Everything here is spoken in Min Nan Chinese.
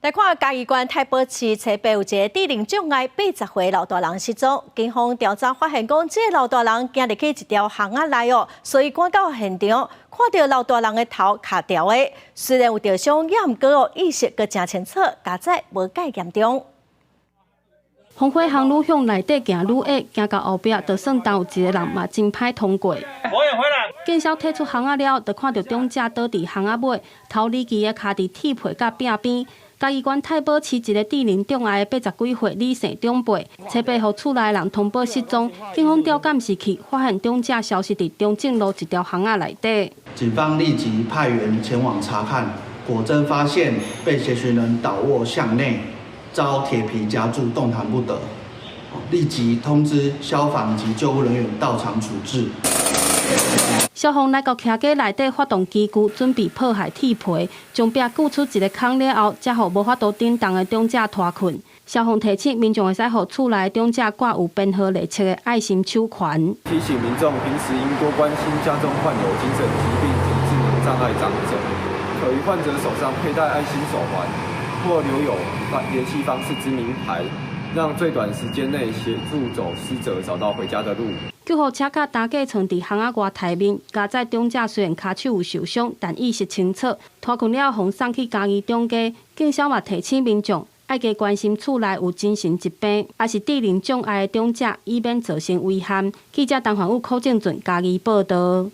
來看嘉義縣太保市初八有一个智能障礙80歲老大人失蹤，警方調查發現講，這个老大人行入去一條巷仔內哦，所以趕到現場，看著老大人的頭跤著的，雖然有著傷，也毋過哦，意識閣誠清楚，佳哉無蓋嚴重。風火巷女向內底行愈矮，行到後壁，就算當有一个人嘛真歹通過。警消退出巷仔了，就看著長者倒佇巷仔尾，頭離奇的跤佇鐵皮佮壁邊。嘉義縣太保市一个智能障礙的80幾歲李姓長輩，初八予厝內人通報失蹤，警方調監視器發現長者消失佇中正路一條巷仔內底。警方立即派員前往查看，果真發現被協尋人倒臥巷內，遭鐵皮夾住，動彈不得，立即通知消防及救護人員到場處置。消防來到徛家內底發動機具，準備破壞鐵皮，將壁鋸出一个孔了後，才予無法度頂動的長者脫困。消防提醒民眾會使予厝內長者掛有編號列七的愛心手環。提醒民眾平時應多關心家中患有精神疾病及智能障礙長者，可於患者手上佩戴愛心手環，或留有聯繫方式之名牌，讓最短時間內協助走失者找到回家的路。救護車佮擔架床佇巷仔外台面，佳哉長者雖然跤手有受傷，但意識清楚。脫困了後，送去嘉義中繼。警消嘛提醒民眾，愛加關心厝內有精神疾病，抑是智能障礙的長者，以免造成危險。記者陳焕宇、柯正俊嘉義報導。